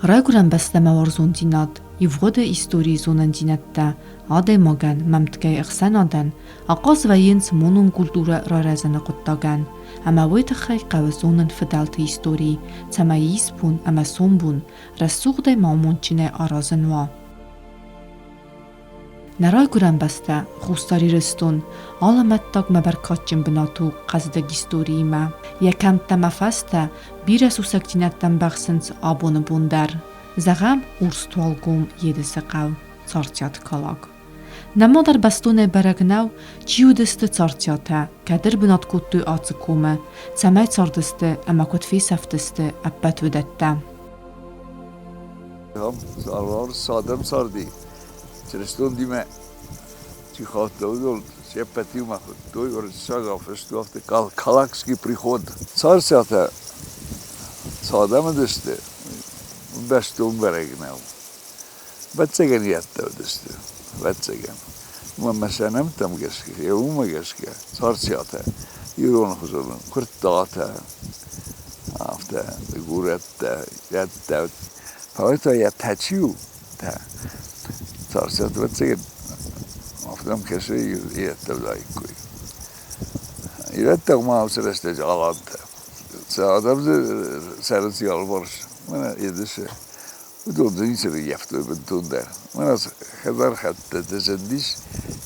Райгуырӕн бӕстӕмӕ уарзондзинад, ивгъуыды историйы зонындзинӕдтӕ адӕймагӕн, мӕмтгӕй ӕхсӕнадӕн ахъаз вӕййынц монон культурӕ райрӕзыны хъуыддагӕн, ӕмӕ уый тыххӕй хъӕуы зонын фыдӕлты истори, цӕмӕй исбон ӕмӕ сомбон рӕсугъдӕй ма амондджынӕй аразын уа. Нӕ райгуырӕн бӕстӕ, Хуссар Ирыстон, алӕмӕттагмӕ бӕркадджын бынат у хъӕздыг историимӕ. Йӕ кӕмттӕ ӕмӕ фӕзтӕ бирӕ сусӕгдзинӕдтӕ ӕмбӕхсынц абоны бон дӕр. Зӕгъӕм, Урстуалгом Едысы хъӕу, Царциаты калак. Нӕма дӕр бӕстонӕй бӕрӕг нӕу, чи уыдысты Царциатӕ, кӕд ӕрбынат кодтой ацы комы, цӕмӕй цардысты ӕмӕ куыд фесӕфтысты, ӕппӕт уыдӕттӕ. Цы адӕм царди, чырыстон димӕ чи хаудта, уыдон се ппӕт иумӕ хуыдтой уырыссагау фыст у афтӕ Калакский приход. Царциатӕ цы адӕм уыдысты, бӕстон бӕрӕг нӕу. Ӕвӕццӕгӕн йӕдтӕ уыдысты, ӕвӕццӕгӕн. Уымӕн мӕ сӕ нӕмттӕм гӕсгӕ, уымӕ гӕсгӕ Царциатӕ ирон хуызӕн Куырттатӕ, афтӕ горӕттӕ, йӕдтӕ. Фӕлӕ та йӕ та чи у, та? Царциаты ӕвӕццӕгӕн афтӕ нӕм кӕсы, ирӕттӕ уыдаиккой. Ирӕттӕ ма уыцы рӕстӕджы алантӕ. Цы адӕм дзы цӕрынц йӕ алыварс, мӕнӕ Едысы, уыдон дзы ницы рыййӕфтой бынтондӕр. Мӕнӕ хӕдзархӕдтӕ зындис,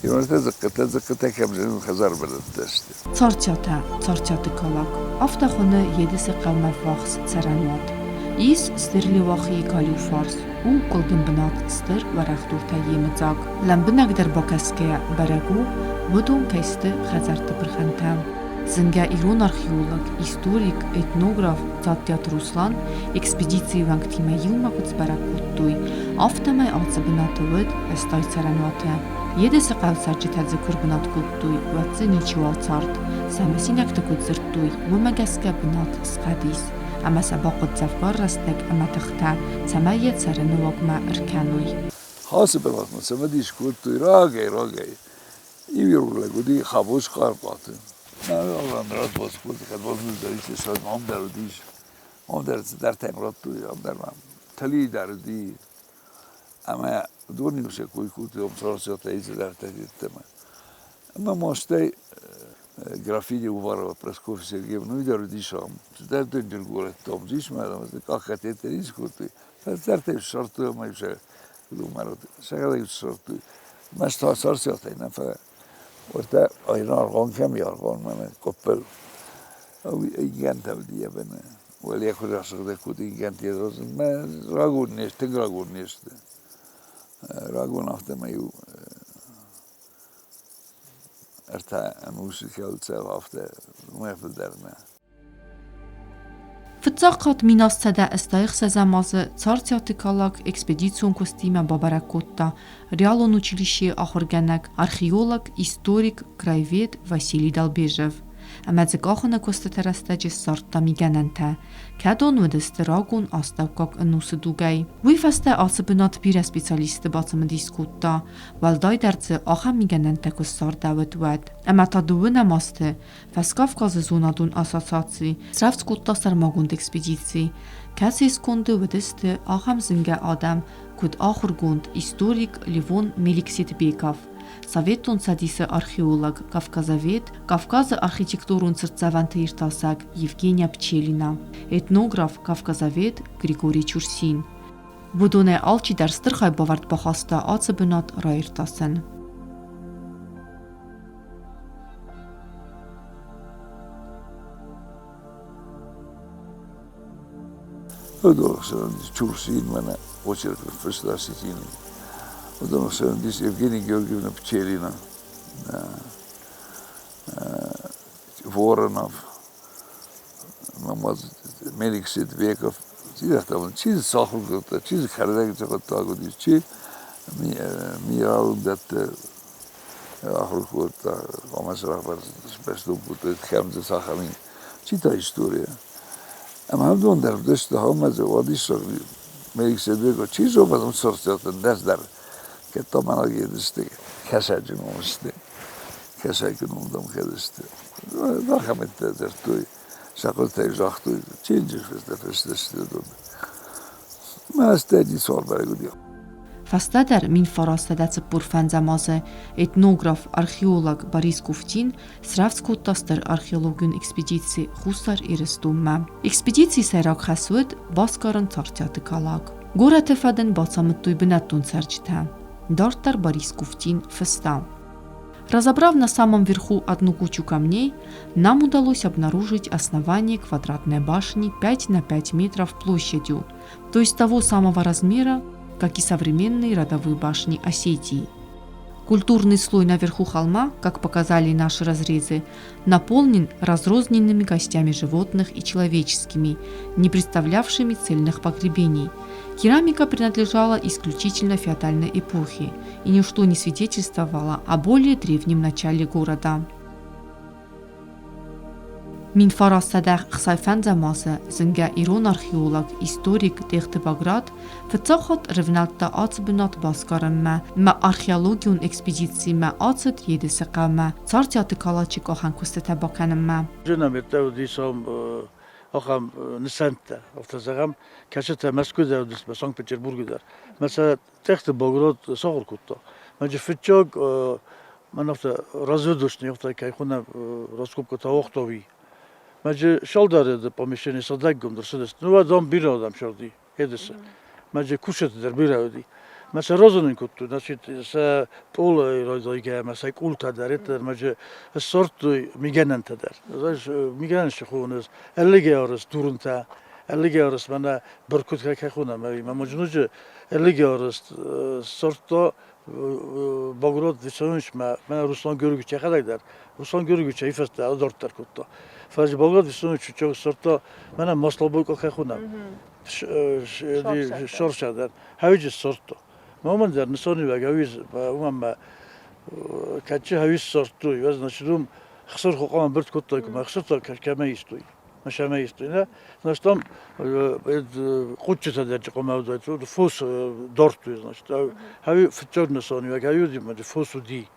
ирон дзыхъхъытӕ, дзыхъхъытӕ кӕм зыны, хӕдзар бынӕттӕ сты. Царциатӕ, Царциаты калак, афтӕ хуыны Едысы хъӕумӕ ввахс цӕрӕнуат. Ис Стыр Леуахийы галиу фарс, у къуылдымбынат стыр уӕрӕх дуртӕй йемыдзаг. Лӕмбынӕгдӕр бакӕсгӕйӕ бӕрӕг у, уыдон кӕй сты хӕдзӕртты пырхӕнтӕ. Зынгӕ ирон археолог, историк, этнограф Дзаттиаты Руслан экспедицийы уӕнгтимӕ иумӕ куыд сбӕрӕг кодтой, афтӕмӕй ацы бынаты уыд 80 цӕрӕнуаты. Едысы хъӕуы цӕрджытӕ дзы куы рбынат кодтой, уӕд дзы ничиуал цард. Сӕ мысинӕгты куыд дзырдтой, уымӕ гӕсгӕ бынат схъӕд ис, ӕмӕ сӕ бахъуыд дзӕвгар рӕстӕг ӕмӕ тыхтӕ, цӕмӕй йӕ цӕрыны уагмӕ ӕркӕной. Ацы бынатмӕ цымыдис кодтой рагӕй-рагӕй. Иу ирон лӕг уыди Хабос Хъархъуаты. Ам дӕр уыдис, ам дӕр цыдӕртӕ йын радтой, ам дӕр ма Тӕлийы дӕр уыди. Ӕмӕ уыдон-иу сӕ кой кодтой, ам царциатӕй цыдӕртӕ йеддӕмӕ. Ӕмӕ ма стӕй графиня Уварова Прасковья Сергеевна, уый дӕр уыдис ам. Цыдӕр дынджыр горӕттӕ ам уыдис, ӕмӕ къахкъатетӕ ницы кодтой. Цыдӕртӕ ссардтой ӕмӕ сӕ уыдон сӕхӕдӕг ссардтой. Мӕ та царциатӕй нӕ, фӕлӕ уӕртӕ аргъуан кӕм и аргъуан, мӕнӕ къоппыл. Ингӕнтӕ уыди йӕ быны. Уӕле куы расыгъдӕг кодтой ингӕнты мӕ рагон не сты, тынг рагон не сты. Рагон афтӕмӕй-иу ӕртӕ ӕнусы кӕуыл афтӕ уымӕй фылдӕр нӕ. Фыццаг хатт 1886 азы Царциаты Калак экспедицион куыстимӕ бабӕрӕг кодта реалон училищейы ахуыргӕнӕг, археолог, историк, краевед Василий Долбежев ӕмӕ дзы къахыны куыстыты рӕстӕджы ссардта мигӕнӕнтӕ, кӕдон уыдысты рагон астӕуккаг ӕнусы дугӕй. Уый фӕстӕ ацы бынат бирӕ специалистты бацымыдис кодта, уӕлдайдӕр дзы ахӕм мигӕнӕнтӕ куы ссардӕуыд, уӕд. Ӕмӕ та дыууынӕм азты Фӕскавказы зонадон ассоциаци срӕвдз кодта сӕрмагонд экспедици, кӕцыйы сконды уыдысты ахӕм зынгӕ адӕм, куыд ахуыргонд, историк Левон Меликсетбеков, Советон Цӕдисы археолог, кавказовед, Кавказы архитектурон цыртдзӕвӕнты иртасӕг Евгения Пчелина, этнограф, кавказовед Григорий Чурсин. Уыдонӕй алчидӕр стыр хайбавӕрд бахаста ацы бынат раиртасӕн. Уыдон хсӕн Чурсин мӕнӕ очерк ныффыста Осетины. Уыдон хсӕн уыдис Евгения Георгиевна Пчелина, Воронов, Мелик Сетбеков. Чи чи дзы сахуыр кодта, чи дзы кӕрдӕг хъуыддаг уыдис, чи минералон дӕтты ахуыр кодта, хъуамӕ бӕстон кодтой кӕм дзы цахӕм чи та история. Ӕмӕ уыдон дӕр уыдысты, ӕмӕ дзы уадиссаг Мелик Сетбеков, чи зоны, цӕрдзӕтӕн дӕр кӕд та мӕнӕ едысты, кӕсаджы ном сты, кӕсаджы ном дам кӕд сты. Ахӕмӕттӕ дзырдтой, сӕ хъуыдытӕй загътой, чинджы фыстӕ фысты уыдон. Мӕстӕй ницуал бӕрӕг уыди. Фӕстӕдӕр 1945 азы этнограф, археолог Борис Куфтин срӕвдз кодта стыр археологион экспедици Хуссар Ирыстонмӕ. Экспедицийы сӕйраг хӕс уыд басгарын Царциаты калак. Горӕты фӕдын бацамыдтой бынӕттон цӕрджытӕ. Дарддӕр Борис Куфтин фыста. Разобрав на самом верху одну кучу камней, нам удалось обнаружить основание квадратной башни 5 на 5 метров площадью, то есть того самого размера, как и современные родовые башни Осетии. Культурный слой наверху холма, как показали наши разрезы, наполнен разрозненными костями животных и человеческими, не представлявшими цельных погребений. Керамика принадлежала исключительно феодальной эпохе, и ничто не свидетельствовало о более древнем начале города. 1965 азы зынгӕ ирон археолог, историк Тъехты Баграт фыццаг хатт ӕрывнӕлдта ацы бынат басгарынмӕ ӕмӕ археологион экспедицимӕ ацыд Едысы хъӕумӕ Царциаты Калачы къахӕн куыстытӕ бакӕнынмӕ. Зынамӕдтӕ уыдис ахӕм нысӕнттӕ, афтӕ зӕгъӕм, кӕцытӕ Мӕскуы дӕр уыдысты, Санкт-Петербургы дӕр. Мӕ сӕ Тъехты Баграт сахуыр кодта. Мӕнӕ фыццаг мӕн афтӕ разведочный афтӕ кӕй хонӕм раскопкӕтӕ уагъта, уый. Мӕнӕ сӕлдары помещение сыгъдӕггонд ӕрцыдысты. Ну, уӕд ам бирӕ адӕм сырди Едысы. Мӕнӕ кусджытӕ дӕр бирӕ уыди. Мӕ сӕ разынын кодтой, значит, сӕ пъолӕй райдайгӕ ӕмӕ сӕ къултӕ дӕр, это мӕнӕ ссардтой мигӕнӕнтӕ дӕр. Знаешь, мигӕнӕн цы хонынц, ӕлыгӕй арӕзт дурынтӕ, ӕлыгӕй арӕзт мӕнӕ быркуыт кӕй хонӕм, ӕви мӕ ноджы ӕлыгӕй арӕзт ссардта Баграт Виссарионович мӕ мӕнӕ Руслан Георгиевич йӕхӕдӕг дӕр. Руслан Георгиевич ӕй фӕстӕ адарддӕр кодта. Фӕлӕ Баграт Виссарионович ссардта мӕнӕ маслобойка кӕй хонӕм, сорсӕ дӕр, хӕуиджы ссардта. Уымӕн дӕр нысаниуӕг хӕуиз, уымӕн мӕ кӕдчы хӕуиз ссардтой, значит, уым хсыр хъуамӕ ӕмбырд кодтой, куы мӕ хсыртӕ кӕмӕ истой. Машӕмӕ истой, нӕ? Значит, там хъуццытӕ дӕр хъуамӕ уыдаид, фос дардтой, значит. Хӕуи фыццаг нысаниуӕг хӕуи уыди, фос уыди.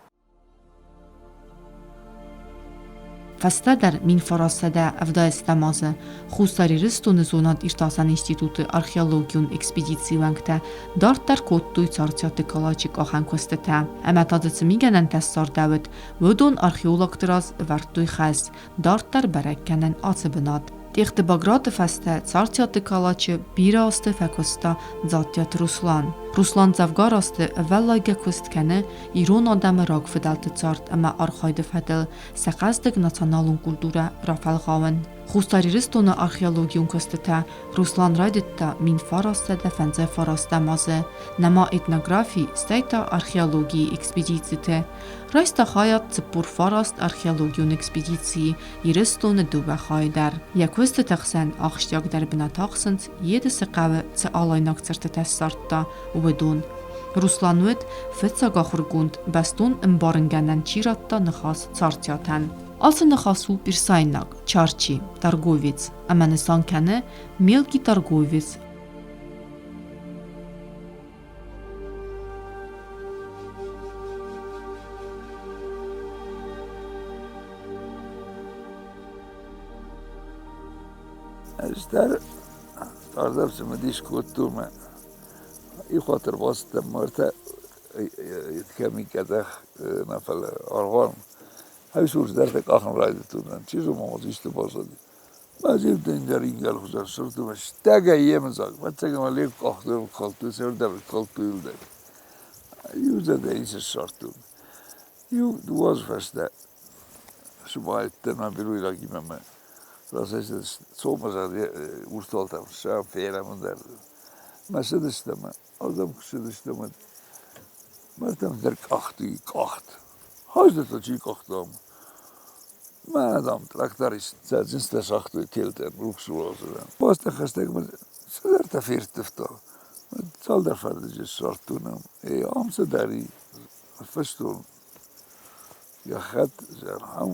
Фӕстӕдӕр 1970 азы Хуссар Ирыстоны зонад-иртасӕн институты археологион экспедицийы уӕнгтӕ дарддӕр кодтой Царциаты Калачы къахӕн куыстытӕ ӕмӕ та дзы цы мигӕнӕнтӕ ссардӕуыд, уыдон археологты раз ӕвӕрдтой хӕс, дарддӕр бӕрӕг кӕнӕн ацы бынат. Тъехты Баграты фӕстӕ Царциаты Калачы бирӕ азты фӕкуыста Дзаттиаты Руслан. Руслан дзӕвгар азты ӕвӕллайгӕ куыст кӕны ирон адӕмы рагфыдӕлты цард ӕмӕ архайды фӕдыл сӕ хъӕздыг националон культурӕ рафӕлгъауын. Хуссар Ирыстоны археологион куыстытӕ Руслан райдыдта 1959 азы, нӕма этнографи, стӕй та археологийы экспедициты. Райста хайад 49 археологион экспедицийы Ирыстоны дыууӕ хайы дӕр. Йӕ куыстыты хсӕн ахсджиагдӕр бынат ахсынц, Едысы хъӕуы цы алайнаг цыртытӕ ссардта, уыдон. Руслан уыд фыццаг ахуыргонд, бӕстон ӕмбарынгӕнӕн чи радта ныхас Царциатӕн. Ацы ныхас у персайнаг, чарчи, торговец, ӕмӕ нысан кӕны мелкий торговец. Ӕз дӕр ардӕм цымыдис кодтон мӕ ихуат ӕрбацыдтӕн мартӕ кӕми къӕдзӕх нӕ фӕлӕ аргъуан. Хӕсурс дӕр къахын райдыдтон, чи зоны, ма исты баззади. Мӕ зӕрдӕ ингӕл хуызӕн сырдтон, стӕгӕй йемыдзаг, фӕццӕгӕн мӕ лег къӕхтыл калдтой, сӕрдӕр калдтой дӕр. Иу зӕрдӕ ницы ссардтон. Иу дыууӕ азы фӕстӕ сыбайдтӕн мӕ беруйрагимӕ мӕ Цоммӕ урсдуалтӕм ссӕм, фенӕм ӕндӕр. Мӕ цыдыстӕм, ардӕм куы цыдыстӕм, уӕд мӕрдтӕм дӕр къахт и, къахт. Хаздӕртӕ чи къахтам? Мӕнӕ, дам, тракторист цӕджындзтӕ сагътой телтӕ рухсы уалдзӕгӕн. Бӕстӕ хӕстӕгмӕ цыдӕртӕ ферттывта. Цалдӕр фӕрдыджы ссардтон ам. Эй, ам цыдӕр и. Фыстон гӕххӕтт,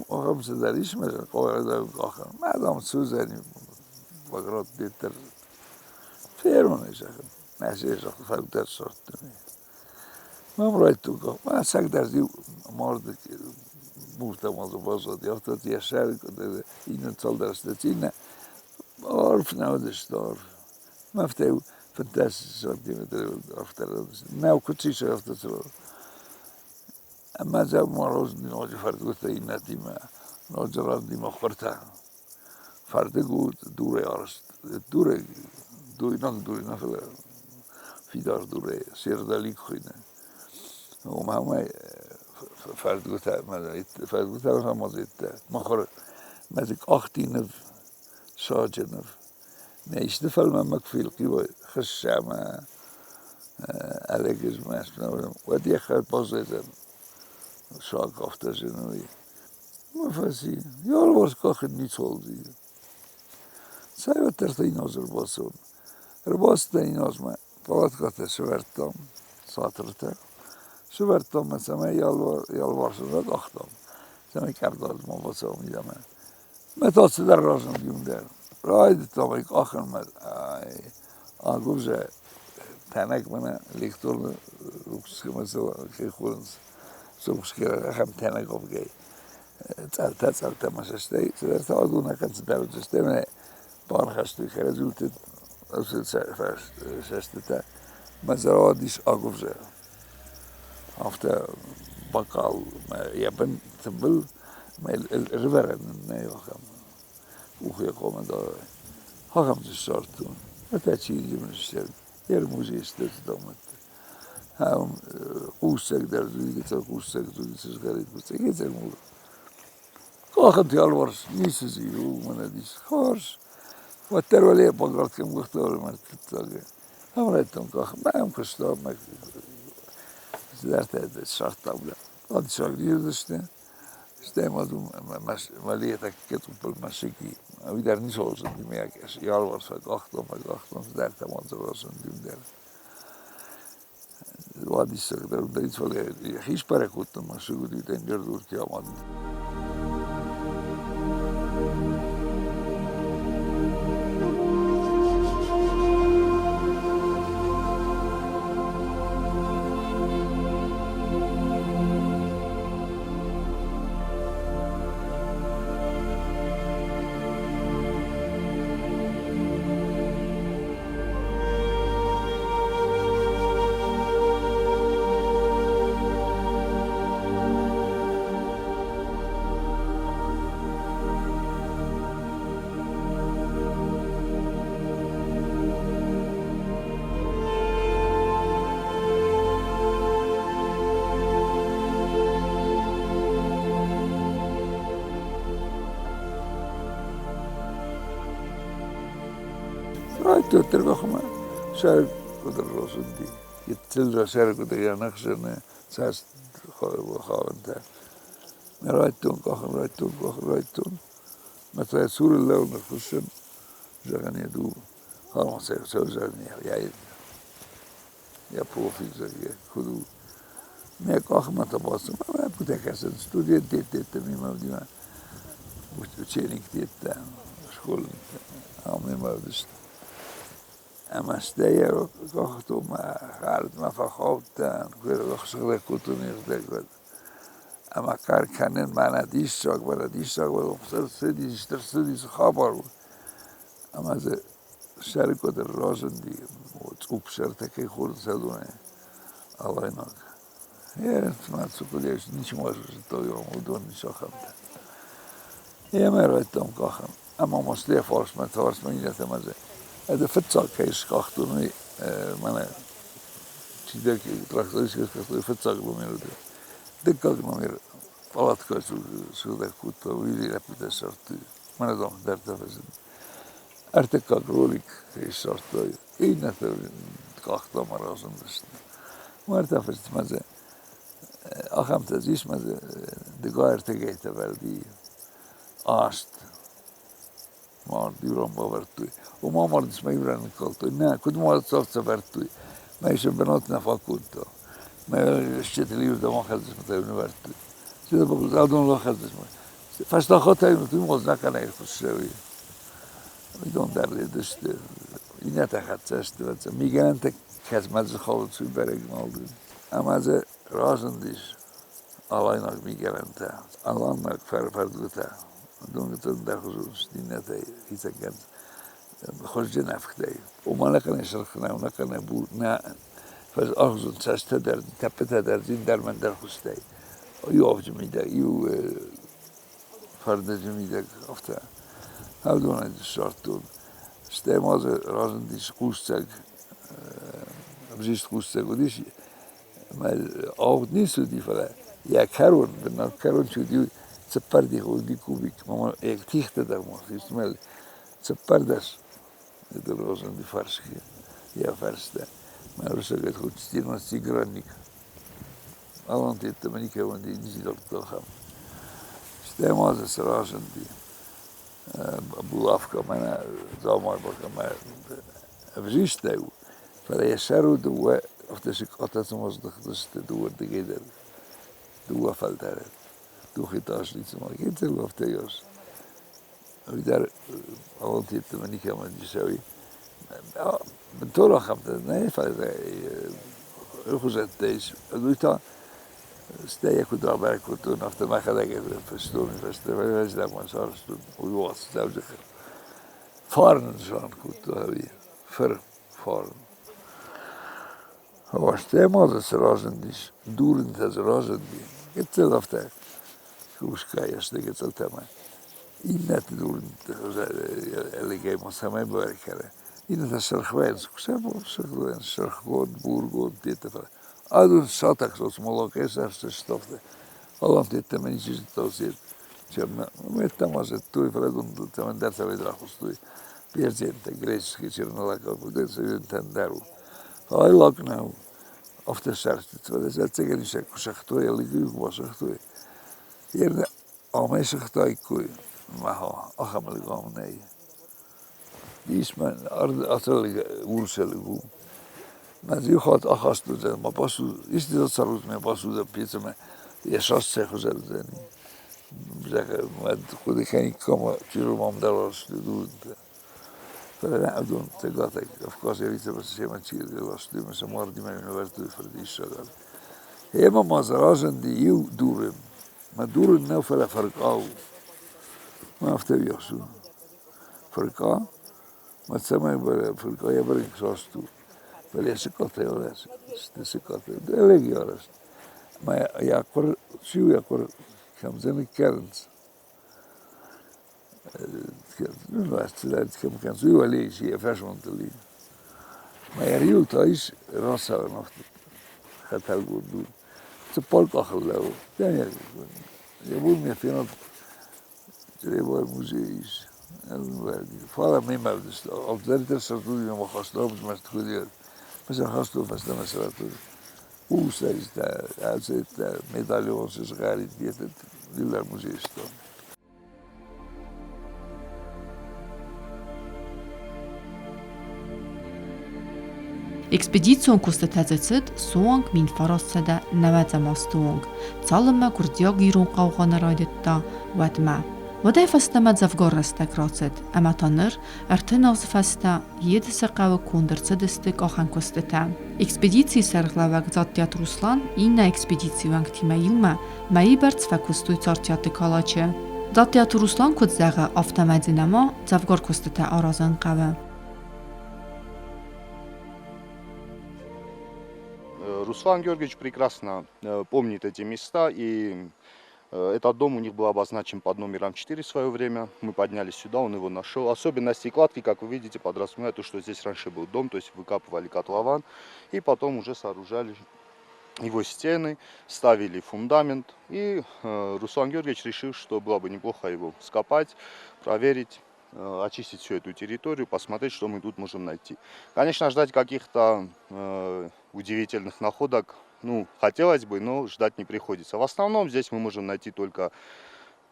ахӕм цыдӕр ис мӕ къахӕн. Мӕ, дам, цудзӕни Баграт деддӕр. Ферон ӕй, зӕгъын. Мӕ зӕгъ, фӕлдӕр ссардтон. Мӕм райдтон мӕ ӕцӕгдӕр иу марды муртӕ ма дзы баззади, афтӕ йӕ сӕр иннӕ цалдӕр статьи арф нӕ уыдысты, арф. Мӕ афтӕ 15 сантиметры афтӕ. Нӕ куыд сисы, афтӕ цӕуы. Ӕмӕ дзы мороз ноджы фӕрдгуытӕ иннӕтимӕ, ноджы рандимӕ хуыртӕ. Фӕрдыг у дурӕй арӕзт. Дурӕй, дуйнаг дур нӕ, фӕлӕ фидар дурӕй, сердолик хуыйны. Уымӕ фӕрдгуытӕ, фӕрдгуытӕ хамадзеттӕ, мыхуыр, мӕ дзы къахти ныв, саджы ныв. Мӕ исты фӕлмӕн мӕ куы фелхъивой, хыссӕ мӕ ӕлӕгызмӕ, уӕд йӕхӕдӕг баззайдзӕн саг афтӕ зын уый. Мӕ фӕци. Йӕ къахын ницуал уыди. Цӕй, уӕддӕр та иннӕ ӕрбацӕуын. Ӕрбацыдтӕн иннӕмӕ, палаткӕтӕ сӕвӕрдтам, цатыртӕ. Сӕвӕрдтам ӕмӕ цӕмӕй алыварс ракъахтам, цӕмӕй кӕрдӕг ма бацӕуа мидӕмӕ. Мӕ та цыдӕр разынди уым дӕр. Райдыдтам ӕй къахынмӕ. Агуывзӕ тӕнӕг мӕнӕ лекторны рухсгӕмӕ кӕй хонынц, рухсгӕ ахӕм тӕнӕг авгӕй. Цъӕлтӕ-цъӕлтӕ ма сӕстӕй, цыдӕртӕ адон ахӕм цыдӕр уыдысты ӕмӕ баныхӕстой кӕрӕдзиуылты сӕстытӕ. Мӕ зӕронд агуывзӕ. Афтӕ бокал йӕ бын тымбыл ӕрывӕрӕн ын нӕй ахӕм. Къухы хъуамӕ дарай. Ахӕм дзы ссардтон. Ӕртӕ чиныджы мын ссӕрд. Ермузей стӕдздомӕтты. Хъусцӕг дӕр дзы хъусцӕг дзы сызгъӕрин хъусцӕг ецӕг мур. Къахынты алыварс ницы дзы и, уымӕн ис хорз. Уӕддӕр уӕле багард кӕм къуыхтӕ фыццаг. Ам райдыдтон къахын, мӕм куыста, мӕ цыдӕртӕ ссардтам. Ладысаг уыдысты. Стӕй ма мӕ цъуппыл мӕсыги. Уый дӕр ницӕуыл зынди, мӕ йӕ алыварс фӕкъахтон, фӕкъахтон, цыдӕртӕ ма дзы разынди уым дӕр. Уадиссаг дӕр уыдаид, фӕлӕ йӕхи сбӕрӕг кодта мӕсыг уыди Тендердурти амад. Райдыдта сӕргуыдыр Гыццыл сӕргуыдыр йӕ ныхсыны цӕст хауынтӕ. Райдтон къахын, райдтон къахын, райдтон. Мӕ та цуры лӕууын хуыссын, зӕгъын, йӕ ду йӕ профиль, зӕгъгӕ, куыд у. Мӕ къахмӕ та бацыд, мӕ лӕппутӕ кӕсынц, студенттӕ мемӕ уыди, учениктӕ, школьниктӕ, ам мемӕ уыдысты. Ӕмӕ стӕй йӕ къахтон мӕ хӕрдмӕ фӕхаудтӕн, куы сыгъдӕг кодтон йе рдӕг, уӕд. Ӕмӕ хъӕр кӕнын, мӕнӕ диссаг, мӕнӕ диссаг, ӕрцыдис, ӕрцыдис, хабар у. Ӕмӕ дзы сӕрыкъуыдыр разынди, цъупп сӕртӕ кӕй хонынц, уыдонӕй алайнаг. Е, цыма цукъуыдӕй ничима зыдта, уыдон ис ахӕмтӕ. Емӕ райдтам къахын. Ӕмӕ ма йӕ фарсмӕ, фарсмӕ иннӕтӕ ма дзы. Это фыццаг кӕй скъахтон, уый мӕнӕ чидӕр тракторист скъахтой фыццаг номер уыди. Дыккаг номер палаткӕ сыгъдӕг кодта, уый лӕппутӕ ссардтой. Мӕнӕ дам дӕрдтӕ фӕзынд. Ӕртыккаг ролик кӕй ссардтой, иннӕтӕ къахтам разындысты. Уӕртӕ фӕстӕмӕ дзы ахӕмтӕ дзы ис, мӕ дзы дыгай ӕртыгӕйттӕ вӕрди аст мард иуран бавӕрдтой. Ома мардис мӕ иуран ныккалдтой. Нӕ, куыд мард цӕвӕрдтой. Мӕ исӕн бынат нӕ фӕкодта. Мӕ счетыл иурдӕм ахӕдзысмӕ та нывӕрдтой. Цыдӕр адон ахӕдзысмӕ. Фӕстаг хатт ӕй уым знакӕнӕй хуыссӕуи. Уыдон дӕр ледысты. Иннӕтӕ хӕццӕ сты, мигӕнӕнтӕ кӕцмӕ дзы хауынц, уый бӕрӕг нал уыд. Ӕмӕ дзы разындис алайнаг мигӕнӕнтӕ, алайнаг фӕрдгуытӕ. Уыдон ӕндӕрхуызон сты иннӕтӕй хицӕн кӕнынц. Хуызджын ӕфхтӕй. Ома нӕхъӕнӕй сырх нӕу, нӕхъӕнӕй бур нӕ, фӕлӕ ӕхзон цӕстӕ дӕр, тӕппытӕ дӕр ӕндӕр мӕндӕр хуызтӕй. Иу авджы мидӕг, иу фӕрдыджы мидӕг афтӕ. Уыдонӕй ссардтон. Стӕй ма дзы разындис хъусцӕг, ӕвзист хъусцӕг уыдис. Ӕмӕ агъд ницы уыди, фӕлӕ йӕ кӕрон, бынат кӕрон чи уыди, уый цыппӕрдих уыди кубик. Йӕ тигътӕ дӕр ма цыппӕрдӕс разынди фӕрсгӕ йӕ фӕрстӕ. Мӕ русагӕй гранник. Аланты йеддӕмӕ никӕмӕн ницы дардта ахӕм. Стӕй ма дзы цы разынди булавка мӕнӕ дзаумайы бакӕ ӕвзистӕй у, фӕлӕ йӕ сӕр у дыууӕ афтӕ сыкъатӕ цыма здыхтысты дыууӕрдыгӕй дӕр, дыууӕ фӕлтӕры. Двухэтажный цыма гецел афтӕ ис. Уый дӕр аланты йеддӕмӕ никӕмӕн ис, ӕви бынтон ахӕмтӕ нӕй, фӕлӕ хуызӕттӕ ис. Уый та стӕй йӕ куыд рабӕрӕг кодтон, афтӕ мӕхӕдӕг фыстон, фӕстӕ фӕстагмӕ сарӕзтон, уый уац Дзӕуджыхъӕу. Фарн нысан кодта ӕви фыр фарн. Стӕй ма дзы цы разындис, дурынтӕ дзы разынди, гыццыл афтӕ кусгӕйӕ сты гыццылтӕ ма. Иннӕты дурынты ӕлыгӕй ма цӕмӕй бӕрӕг кӕны. Иннӕтӕ сырх вӕййынц, сырх вӕййынц, сырхгонд, бургонд, тетӕ, фӕлӕ адон сатӕгсоц молокӕй сӕрстысты афтӕ. Аланты йеддӕмӕ ничи зыдта уыцы Меттӕ зыдтой, фӕлӕ цӕмӕндӕр цӕмӕй рахуыстой. Персентӕ, греческий чернолаков, уыдон дӕр у. Фӕлӕ лак нӕу. Афтӕ сӕрстыты, фӕлӕ ӕцӕгӕн исӕг куы сыгътой, ӕлыгы куы басыгътой. Ернӕ амӕй сыгътаиккой, мӕ ахӕм ӕлыг ам нӕй. Ис мӕ ацы ӕлыг урс ӕлыг у. Мӕ иу хатт ахаст уыдзӕн, ма басудз, исты цӕрут мӕ басудзӕн пецмӕ, йӕ саст цӕй хуызӕн уыдзӕни. Зӕгъы, мӕ хъуыды кӕниккам, чырыл ам дӕр сты дурынтӕ. Фӕлӕ нӕ уыдон Цӕгатаг Кавказы вице-президент чи ластой, ӕмӕ сӕ мардимӕ минӕвӕртты фӕрдиссагад. Ӕмӕ ма дзы разынди иу дурын. Мӕ дурын нӕ, фӕлӕ фӕркъа у. Мӕ афтӕ уӕхсу. Фӕркъа, мӕ цӕмӕй фӕркъа йӕ бӕрӕг саст у. Фӕлӕ йӕ сыкъатӕ арӕзт, сыкъатӕ, лӕги арӕзт. Мӕ йӕ хъуыр, чи у йӕ хъуыр, кӕм дзы ныккӕрынц. Мӕ риуыл та ис рацӕуӕн афтӕ хӕтӕлгонд у. Цыппар къахыл лӕууы. Йӕ бон ме фенад Чъребайы музейы ис. Фӕлӕ мемӕ уыдысты. Алцыдӕр сырдтой ӕмӕ хастам мӕстгуыдиаг. Фӕсӕ хастон фӕстӕмӕ сӕ радтой. Хъусӕгтӕ, ӕцӕгтӕ, медальон сызгъӕрин ныллӕг музейы стон. Экспедицион куыстытӕ дзы цыд суанг 1990 азты онг, цалынмӕ гуырдзиаг ирон хъаугъа нӕ райдыдта, уӕдмӕ. Уӕдӕй фӕстӕмӕ дзӕвгар рӕстӕг рацыд, ӕмӕ та ныр, 30 азы фӕстӕ, Едысы хъӕуы конд ӕрцыдысты къахӕн куыстытӕ. Экспедицийы сӕргълӕууӕг Дзаттиаты Руслан иннӕ экспедицийы уӕнгтимӕ иумӕ мӕйы бӕрц фӕкуыстой Царциаты Калачы. Дзаттиаты Руслан куыд зӕгъы, афтӕмӕй дзы нӕма дзӕвгар куыстытӕ аразын хъӕуы. Руслан Георгиевич прекрасно помнит эти места, и этот дом у них был обозначен под номером 4 в свое время. Мы поднялись сюда, он его нашел. Особенности кладки, как вы видите, подразумевают то, что здесь раньше был дом, то есть выкапывали котлован и потом уже сооружали его стены, ставили фундамент. И Руслан Георгиевич решил, что было бы неплохо его скопать, проверить, очистить всю эту территорию, посмотреть, что мы тут можем найти. Конечно, ждать каких-то удивительных находок, ну, хотелось бы, но ждать не приходится. В основном здесь мы можем найти только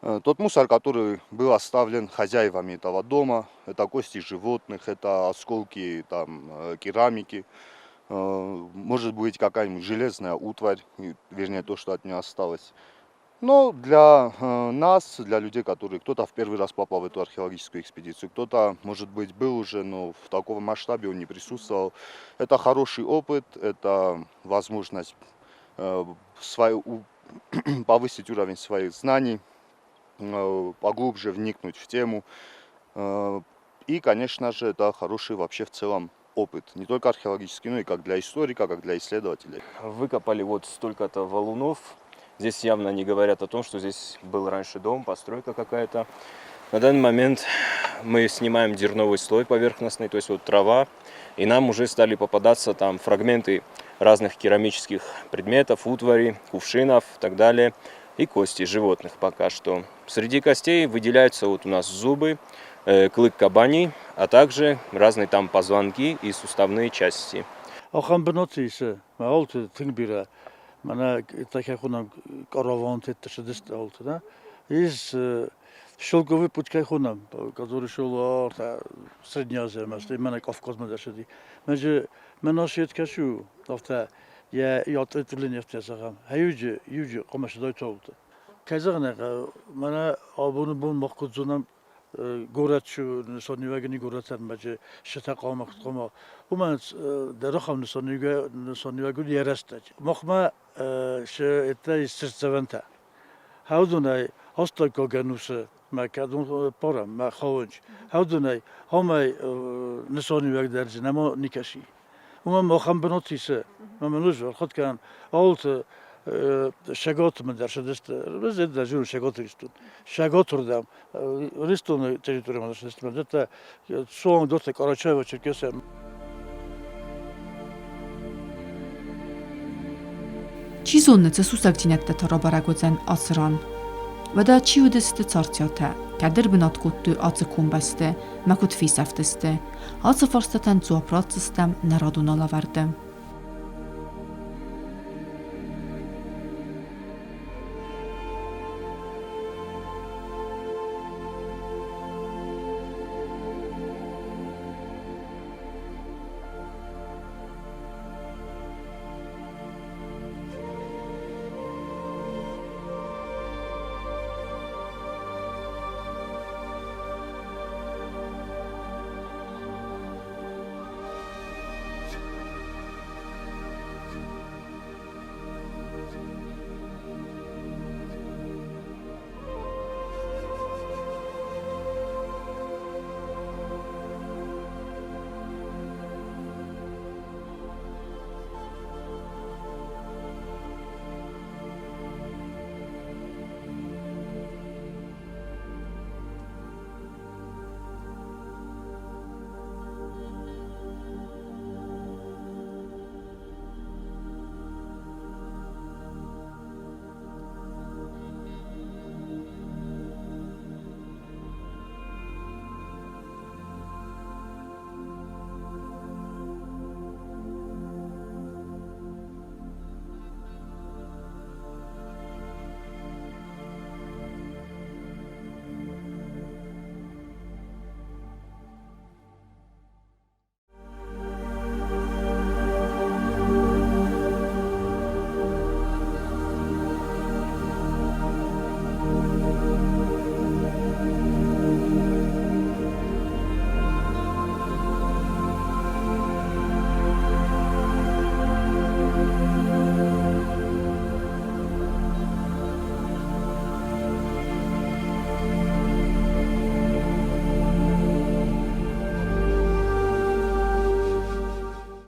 тот мусор, который был оставлен хозяевами этого дома. Это кости животных, это осколки там, керамики, может быть какая-нибудь железная утварь, вернее то, что от нее осталось. Но для нас, для людей, которые кто-то в первый раз попал в эту археологическую экспедицию, кто-то, может быть, был уже, но в таком масштабе он не присутствовал. Это хороший опыт, это возможность повысить уровень своих знаний, поглубже вникнуть в тему. И, конечно же, это хороший вообще в целом опыт, не только археологический, но и как для историка, как для исследователя. Выкопали вот столько-то валунов. Здесь явно не говорят о том, что здесь был раньше дом, постройка какая-то. На данный момент мы снимаем дерновый слой поверхностный, то есть вот трава, и нам уже стали попадаться там фрагменты разных керамических предметов, утвари, кувшинов и так далее, и кости животных пока что. Среди костей выделяются вот у нас зубы, клык кабаний, а также разные там позвонки и суставные части. Ахӕм бынаты ис, мӕ ауылты тынг бирӕ, мӕнӕ такӕ хонӕм караванты цыдысты ауылты, да? Из шелковый путь кӕй хонӕм, который шел Средняя Азия, мӕнӕ Кавказмӕ дӕр цыди. Мӕ мӕ насиет кӕсу, афтӕ йӕ ятъытылын афтӕ зӕгъӕм, хӕюджы, юджы хъуамӕ сыдай ауылты. Кӕй зӕгъын ӕй хъӕуы, мӕнӕ абоны бон мах куыд зонӕм, горӕт нысаниуӕгӕн горӕтӕн сытӕ хъуамӕ хъуамӕ уымӕн дӕр ахӕм нысаниуӕг уыд йӕ рӕстӕджы. Махмӕ это цыртдзӕвӕнтӕ. Хӕудзонӕй астӕуккаг ӕнусы мӕ кӕдон парӕм, мӕ хауынч. Хӕудзонӕй хомӕй нысаниуӕг дӕр дзы нӕма никӕси. Уымӕн махӕн бынат исы. Мӕ мын ӕрхъуыд кӕнӕм ауылты Шаготмӕ дӕр цыдысты. Даже Шаготы истут. Шаготырдӕм Ирыстоны территоримӕ цыдысты. Это суанг доты Карачаево-Черкесия. Чи зоны, цы сусӕгдзинӕдтӕ та рабӕрӕг уыдзӕн ацы ран. Уӕдӕ чи уыдысты Царциатӕ, кӕд ӕрбынат кодтой ацы комбӕсты мӕ куыд фесӕфтысты? Ацы фарстатӕн дзуапп ратдзыстӕм нӕ радон алӕвӕрды.